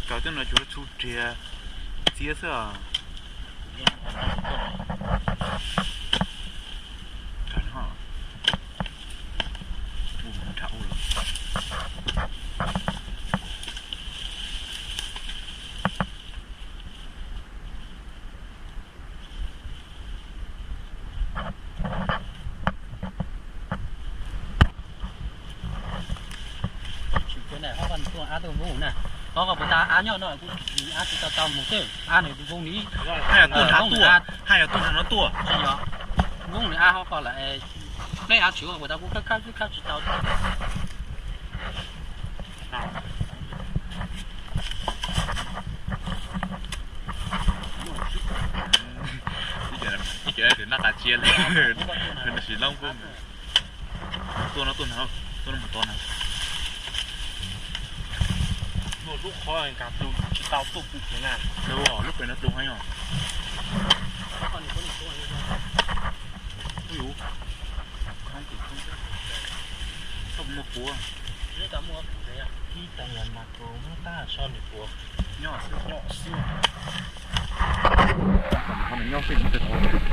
Kaw tej no tsuav txhuv riag txiab xwb os. Tsis tau na, ho koj tuaj ab tuaj voob na, ho koj puas tas ab nyob no kuv ab tsis tau tau mus xwb, ab nws voob li. Haj yog tuaj nram no tuaj, haj yog tuaj nram no tuaj. Tsis yog, voob nws ab ho koj lawm, pleb ab tsis ua puas tas kuv khab khab khab tsis tau. Ib co noj qab tsiab li, sim loob pub. Tuaj no tuaj na, tuaj no mus tod na. Lub qhov nkag plu tsis tau tuaj pw kiag na. Lub pem no plu heev os. Uj, txhob muaj puav. Ib tag yam mas kuv muab tab so nws puav. Nyob xwb, nyob xwb. Nyob xwb, nyob xwb.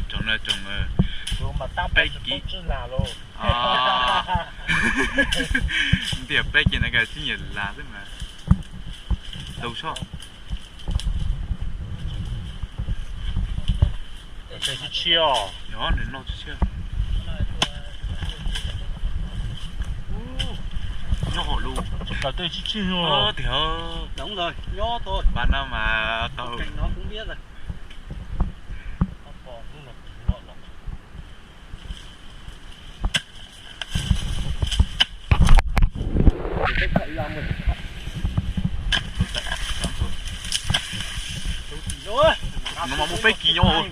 Tsoom no tsoom peb kiv, ntiaj peb kiv na, kav tsij nyiam las xwb mas. Tau soj. Nws noj tshiab. Nyob hauv lus. Tiag. Npaj no mas tau. No mas muaj peb kis nyob.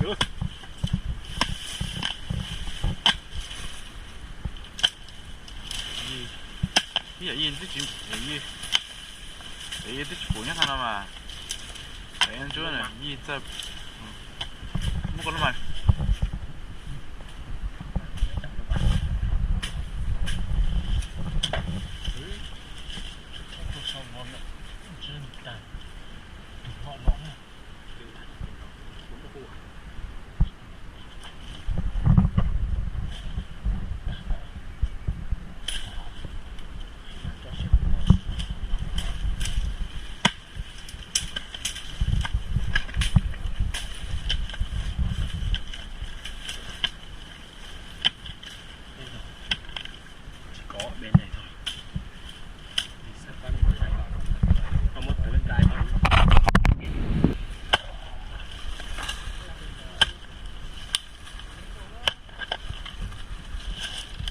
Ib yam yij twb tsis, yij twb tsis pum nyob qhov no mas. Ntsuab yij txawj muab koj lub mas.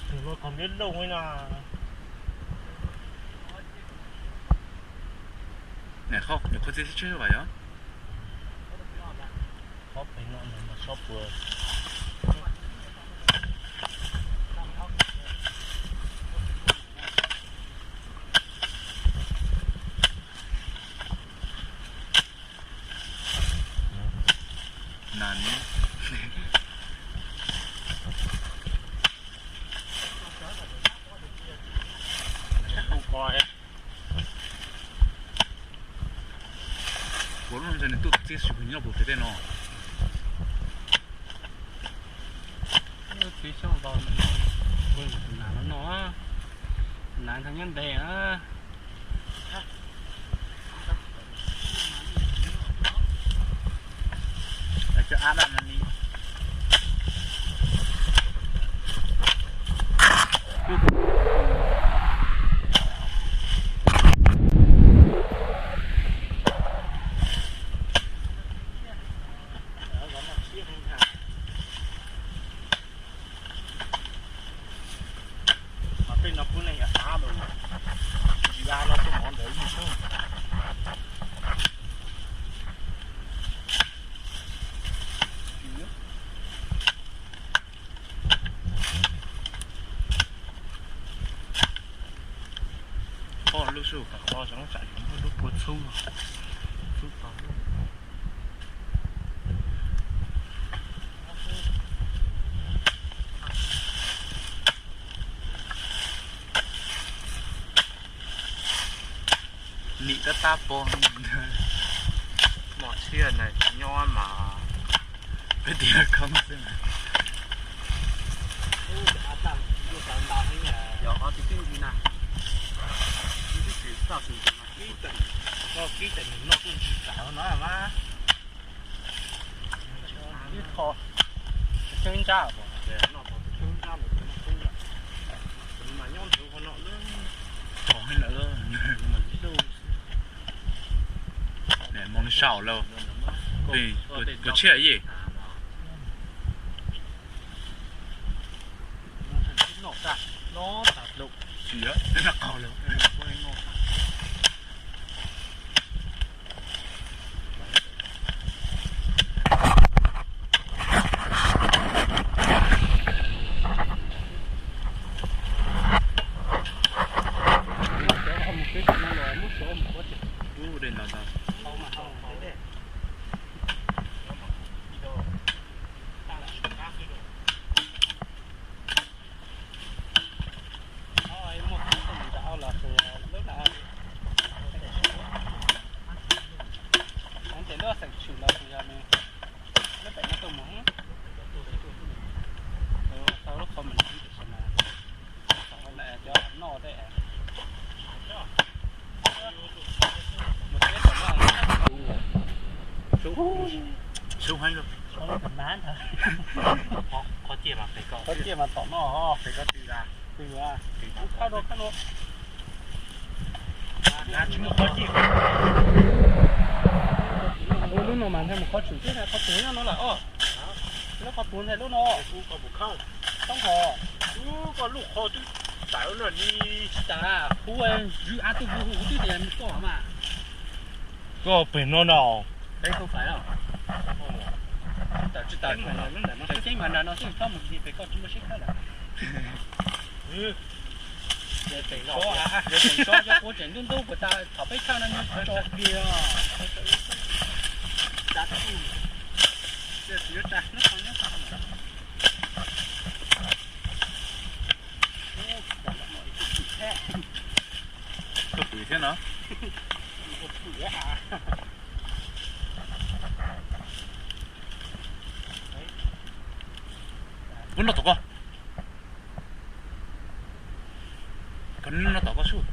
Tus no qhov neb loj na. Nws qhov txiv tsis tswj vas yog. Qhov pem no mas tsob puas. Nas ni. Kuv lub no ntshe nws tuaj txiv xyuas nyob puag pem tej no. Txiv xyoob ntau, kuv tus nas no Nas ntawd nyob ntev na. Cov av daj no ni. Mas peb no kuj neeg av los, tsis av no tuaj mov ntawd ib xyob. Ob lub sub kam qhov zoo tsam lub puag txhub, txhub tau. Nim tab tab pog, mos txhiaj na nyob mas peb tias khoob xwb. Yog qhov tus tib ntsis na, ib txwm txoj sim ntsis mas kib tawm, koj kib tawm nws noj tuaj ntsis tawm no mas. Ib qho, tus kheeb ntsab, noj tau tus kheeb ntsab los tus noj kheeb ntsab, tus mas nyob nrug qhov no lawm. Qhov heev lawm, mus saum lawm, tus tshiab yej. Tsis yog, qaug lawm. Muaj qhov tuaj mus nram los sis lub na, tes lub xeem tshwm los sis yog nws lub pem no tuaj mus, tau lub qhov mus nram tiam sis mas cov noj tej. Sub heev lawm. Qhov ciaj mas pem koj, qhov ciaj mas tom no, pem koj tw, tw, khab rau khab no. Tsis muaj qhov ciaj. Ua lub no mas nthe mus qhov tshwm xwb, qhov puag nyob no lawm os. Lub qhov puag nthe lub no. Toob hos. Koj lub qhov twb tawm no ni. Tsis tawm, kuv zwm av tuaj hu hu twb tias koj mas. Koj pem no no. Peb không phải đâu. Tsis tawm, tsis tawm. Cov ceeb mas nram no xwb, txhob mus ntxiv pem koj tsis muaj siab khawb lawm. Pem no, pem no cov quav tseem ntub ntub puas tas thaum peb khawb no nyob tso plig. Koj pwm thiab no. Ub, noj tom koj. Koj noj tom koj sub.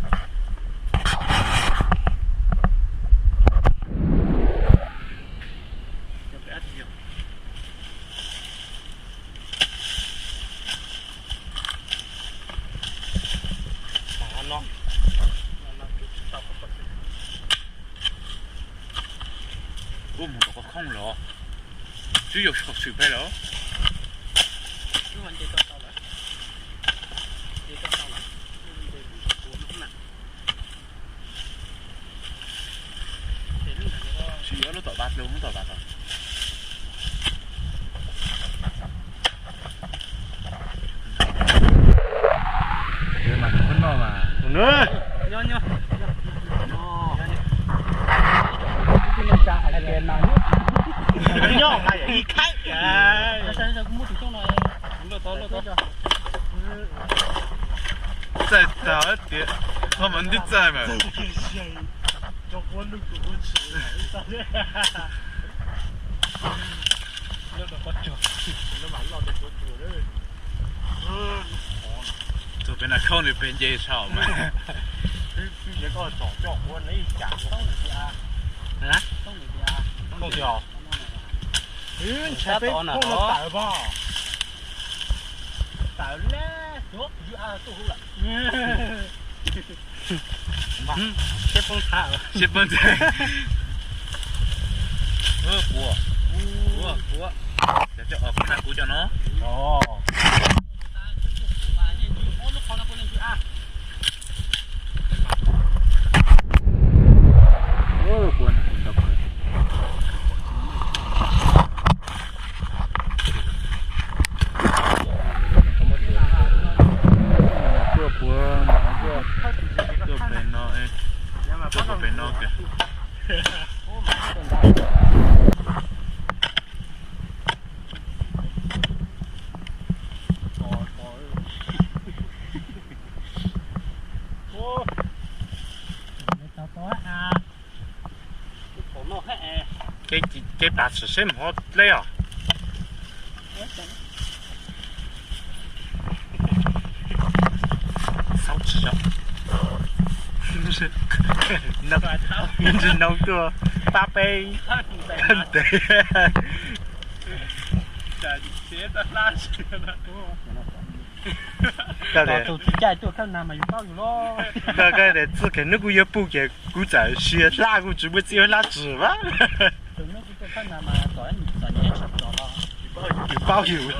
Ub, mus tom koj khoob los. Twb yuav kom tshwm peb lawm. Tsis yuav lub tom vaj, lub tom vaj tod. Mas noj mas. Nyob nyob. Nyob hais ib khab. Txaij tag tias, koj mas ntib txaij mas. Txog Peb na khauj nws pes nce saum mas. Ntshai peb khauj los tawm pog. Siab poob ntag. Kuv, kuv, kuv, kuv na kuv cov no. Tuaj puag, tuaj pem no, tuaj puag pem no kìa. Kev, kev pav tshwm seb mus hov dleb os. Xaub tsis yog. Nws noo tuaj pab peb ntev. Koj tias txij kheej hnub kuv yuav pug ces kuv txawm sia hlab kuj tsis muaj txiaj hlab tshwm mas. Yus paub yus.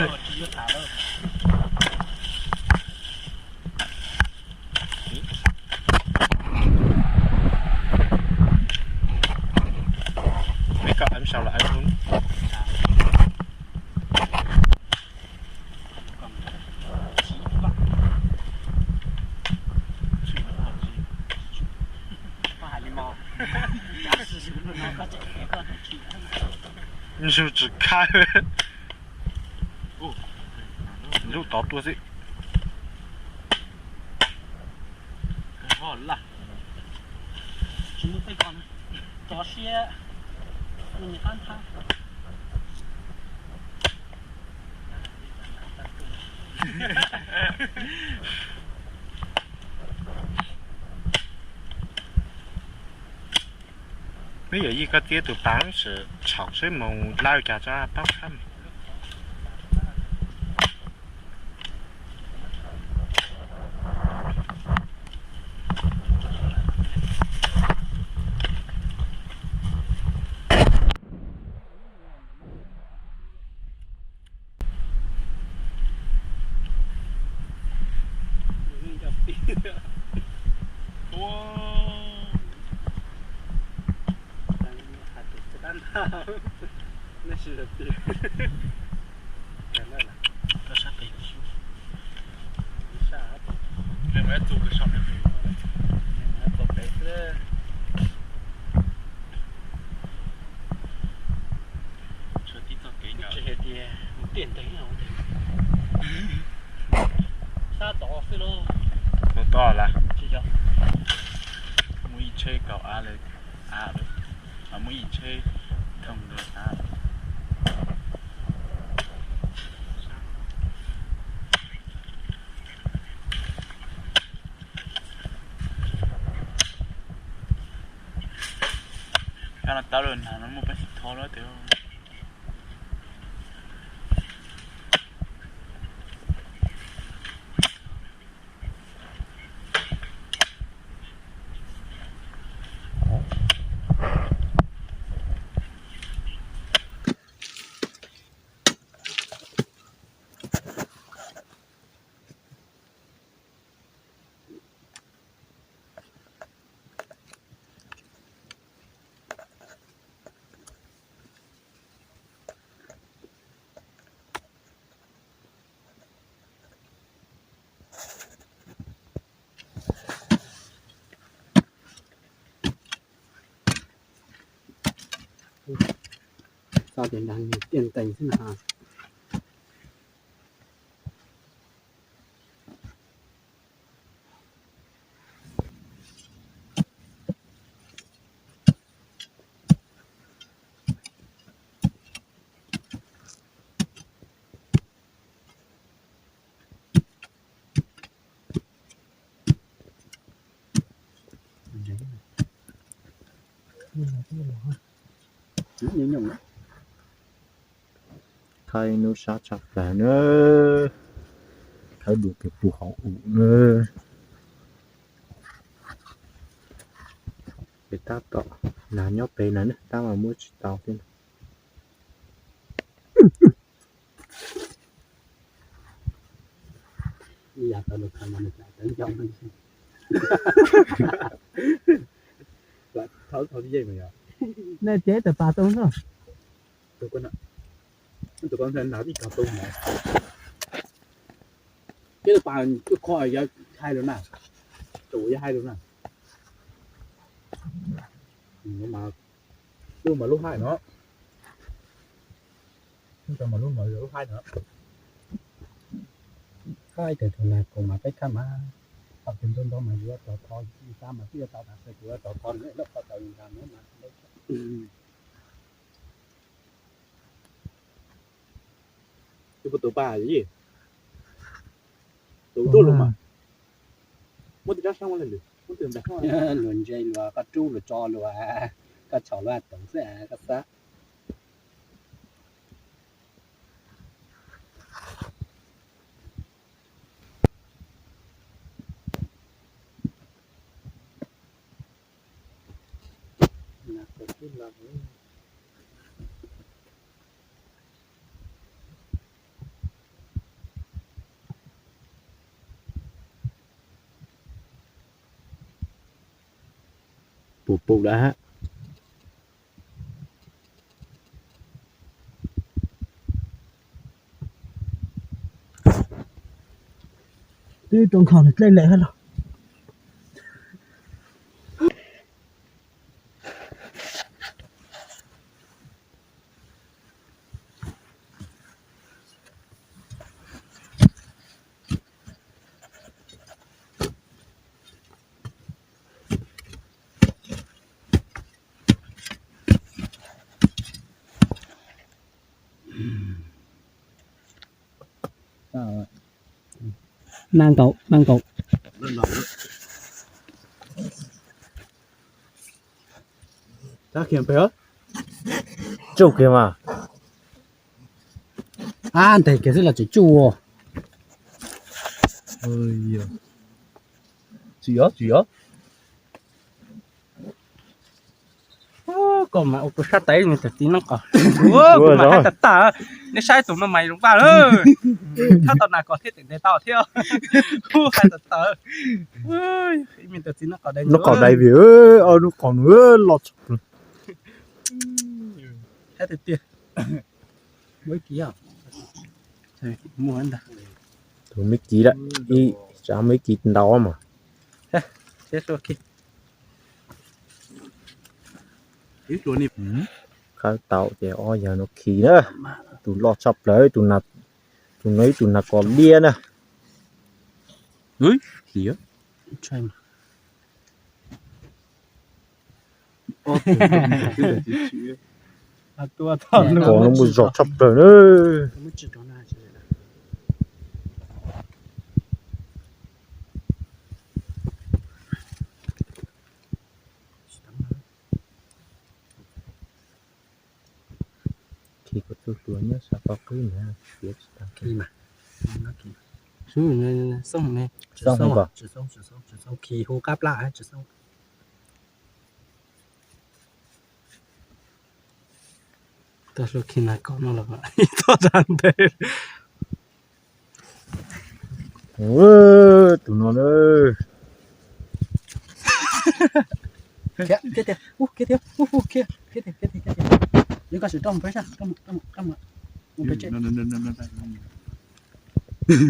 Peb koj ev sau los ev hnub. Ntsug tsis khawb. Lub tod tuaj xwb. Tso siab, qab nthab. Peb yawm yij koj txiab tus pav sim tshauv seb mus dlaw cas tso pab txhab. Tsis hais tias mus tiaj nteeg, sab tod xwb lauj. Mus tod lawm. Muaj ib tsheb kaum av lawm, av lawm, muaj ib tsheb thooj lawm av. Kab no tau lawm na, no muaj peev xwm thov lawm tiag. Txoj tias nrog nws tiaj nteeg xwb na. Thaib nub sab tshaj plaws na, thawb dua pus pus hauv ub na. Ces tab tom, nas nyob pem na, tab mas muab tsis tau thiab. Nej ces tus pas tu no. Tus pas tuaj kho yog hais lus na, tus yog hais lus na. Lub mas lub haij no, lub mas lub haij no. Haij tes tus nas kaus mas peb thaj mas, thaum tus ntau ntau mas yuav rov tho, ib sab mas twb yuav tau tas, kuv yuav rov tho lub qhov tau ntag no mas. Tus pas, tus pas yim, tus tuaj los mas, muab tus rab sab ua le lwm, muab tus ntawd luag ntse luag, koj rub luag tso luag, koj tshau luag tus xwb koj xav. Pus pus lawm hab. Twb rau nkhaus dlej lawm hab los. Naj nkaum, naj nkaum. Tsuj kiag mas. Ab, ntes kiag xwb los tseem tsuj. Tsis yog, tsis yog. Koj mas ua rau sab tais me tus txiv neeb qos. Kuv mas hais tag tag, neb saib tus no mas zoo vaj lawm. Thab tau nas kos thiab tseem ntes tau thiab. Kuv hais tag tag. Me tus txiv neeb qos dai, neeb qos dai vim, ob neeb qos nws loj tshaj plaws. Hais tiag tiag. Tus me kiv lawm, ib tsam me kiv ntau mas. Khawb tau ces ob yawg no khi na, tus loj tshaj plaws, tus no ib tug nas kos liab na. Kos no muaj zog tshaj plaws na. Khi kuv tus hluas nyob sab toj qwb na, piav tsis tau. Khi mas, xoob ne, tsis xoob, tsis xoob, tsis xoob, khi hu qab plab tsis xoob. Tau suav khi nas kos no los txog tag ntev. Tus no na. Khiav, khiav tiag, khiav tiag, khiav tiag, khiav tiag, khiav tiag. Yuav koj sim rau mus pem sab, rau mus, rau mus, rau mus pem seb.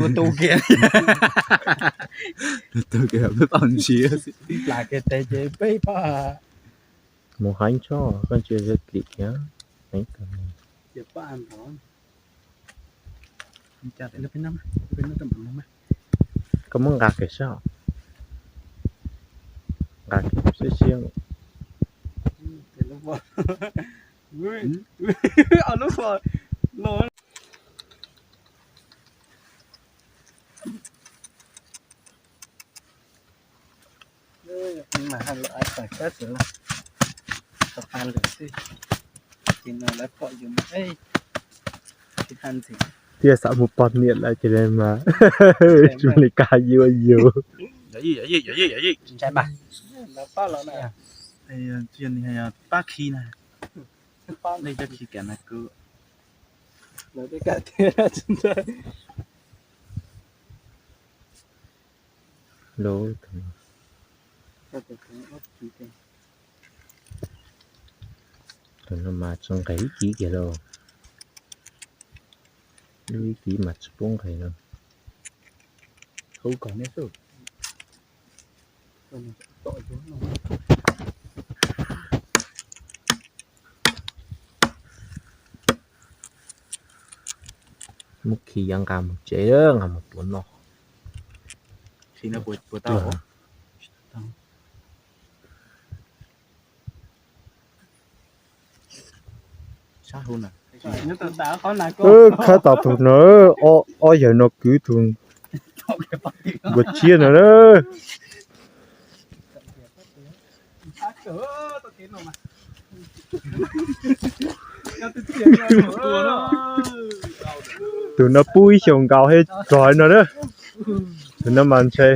Ua tu kiag. Ua tu kiag peb pom ntsiav. Plam kiag tes ces peb pom. Mus heev tshaj, koj ntsia yog klim thiab. Heev kawg. Koj muab nqa kiag sab, nqa kiag siab siab. Tau pab lawm xwb, ces no lawv pom yus mas tsis haj ntxiv. Thiaj xav mus pog niam lawv ces li mas tsis li kab yuav yus. Ntshai mas. Pab khi na, nej cov khi kam na kuv. Lub, tus no mas tsis nqes ib kiv kiag lauj. Lub ib kiv mas tsis pub nqes no. Muab khi yav nqa mus tsev, nqa mus tuav noj. Khawb tau tus no, ob yawg no kwv tus npua tsiab no na. Tus no pub ib xyoos nkaus thiab rog no na. Tus no mas ntshe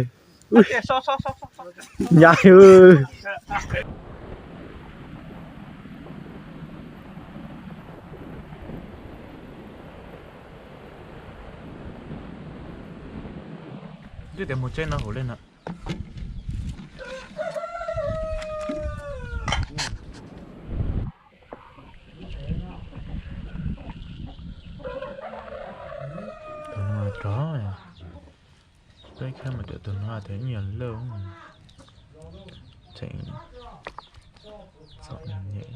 nyab. Twb tias mus tsev no hauv li no. Tus no rov, peb khawb mus cov tus no tias ib nyuag lawj, tseem txom nyem.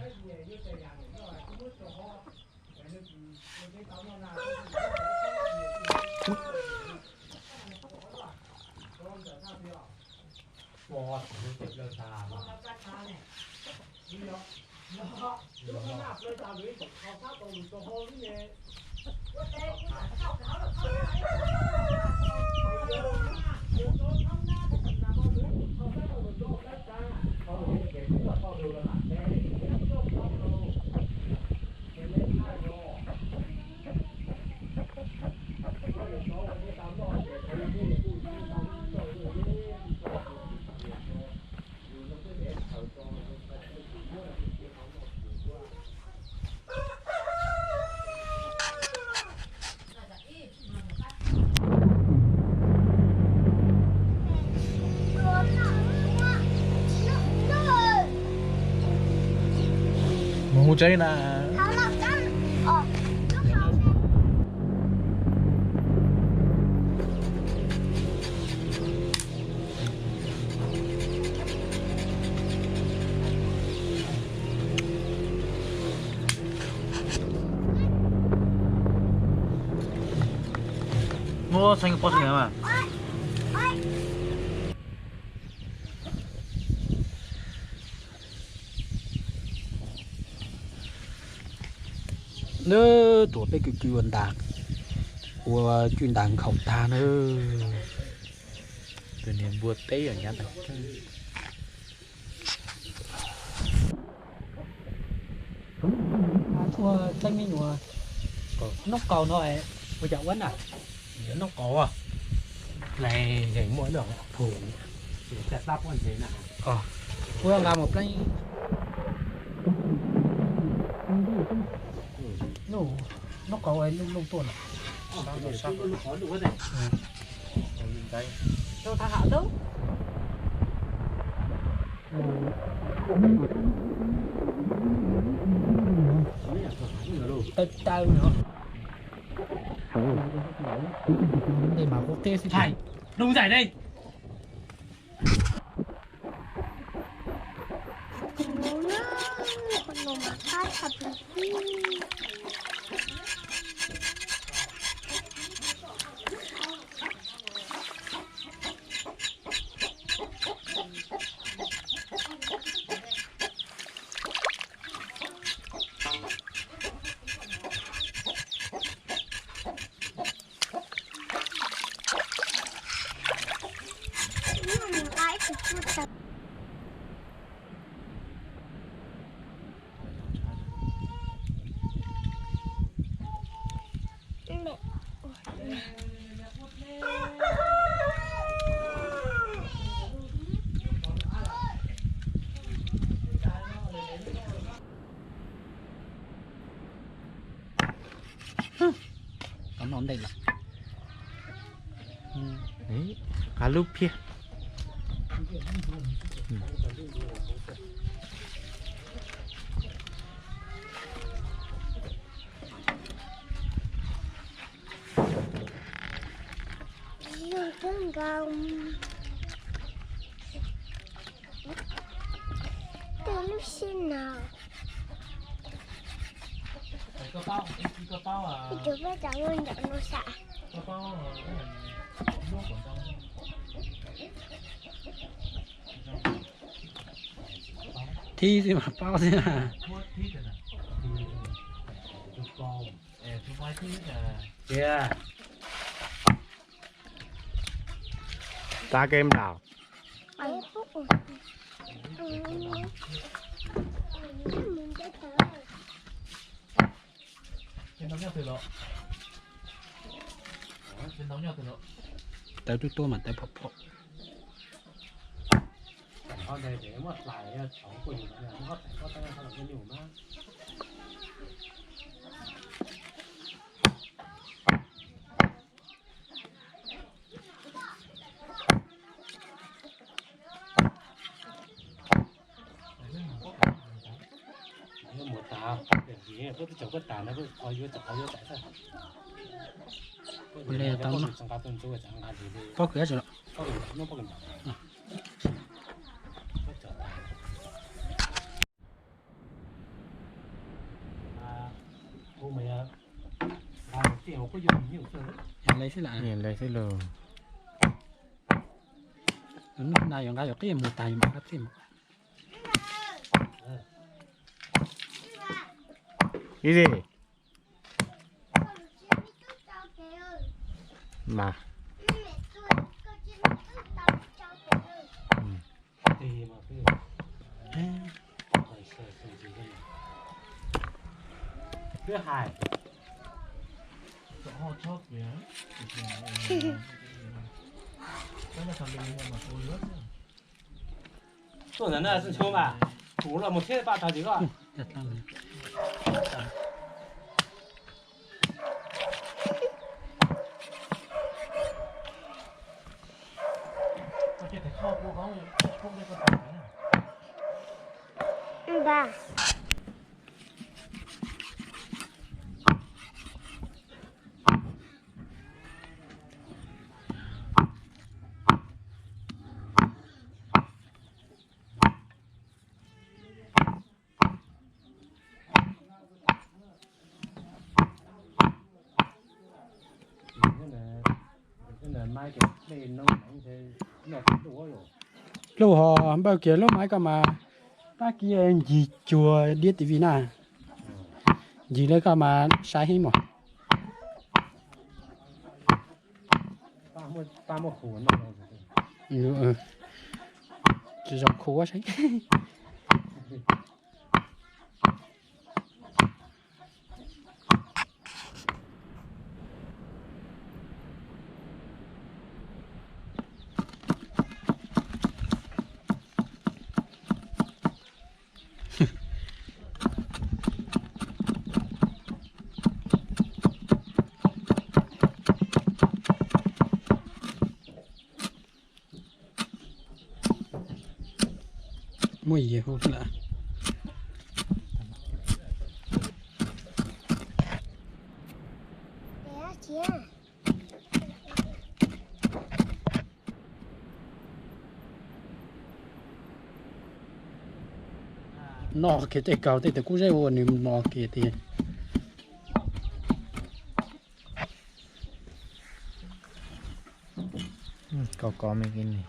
Mus hu tseeb na. Muab xeeb pob xeeb mas. Nab, tuav peb kwv kwv ua ntas, ua cwj ntas nkhaus tag na. Tus niag npua teb os, nyab tag kawg. Ua tseeb me nyuam, noob qaus no ua cas ua na? Noob qaus, ua nqa mus pleev. Noob qaus lub looj tuaj na. Taw taw no. Ntej mas qub qib xwb. Thais, đu giải đây. Ntawm los, qab lub phiab. Tej lub sij hawm no, ib tug peb tau ua ntawm no xwb. Thib xwb mas paub xwb na. Txav kev nplaum. Tawv tuab tuab mas tawv phom phom. Ua le tau no. Pob kws tso. Yog le xwb las. Yog le xwb los. Hnub na yuav nqa yuav qij mus tas yuav mam nqa qij mus. Ib zig. Mas. Tuaj ntawm no xwb mas, kuv los mus thiab paj tag tim koj. Lub ho npawg kiag lub maiv ko mas pab kiag ncig cuag diab ti vi na. Ncig lawm ko mas sai heev mog. Tsis zoo khu ua saib. Muaj yig hu lawm. No kiag tej kaug tej tus kub zeb ua nws no kiag tiag. Kau kov me kiag ni.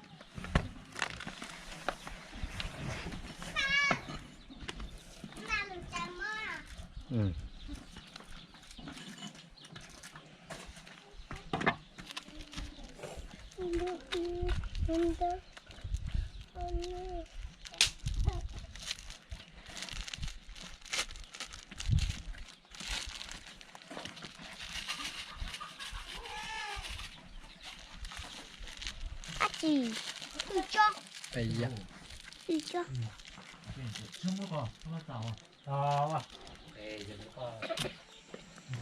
Dab tsi? Ib tsob. Ib tsob. Ib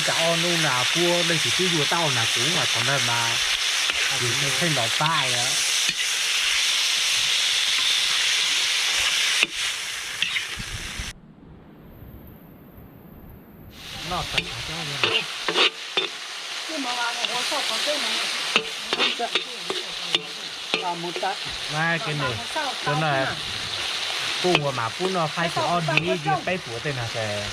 tsam ob hnub na kuv leej twg twb yuav tau na kuv mas qhov ntawd mas yus tseem los pab. Kuj ua mas pub noj faib tug ob dig ib dig peb puas tej no ces.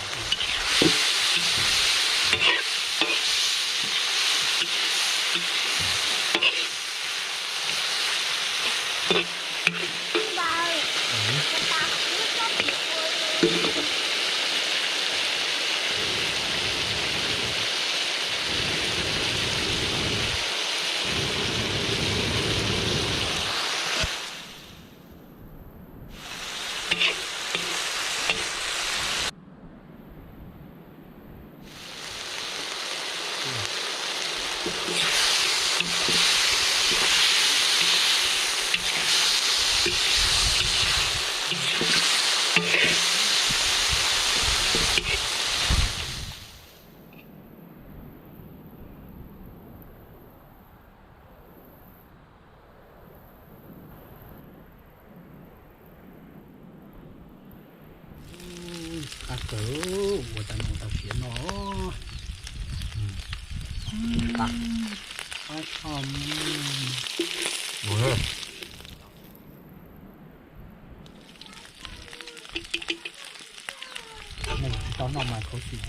Qab kawg, ua tau no tau siav no. Tsis tau noj mas khuv xim.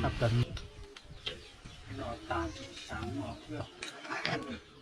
Tag no, no tas tsav no xwb.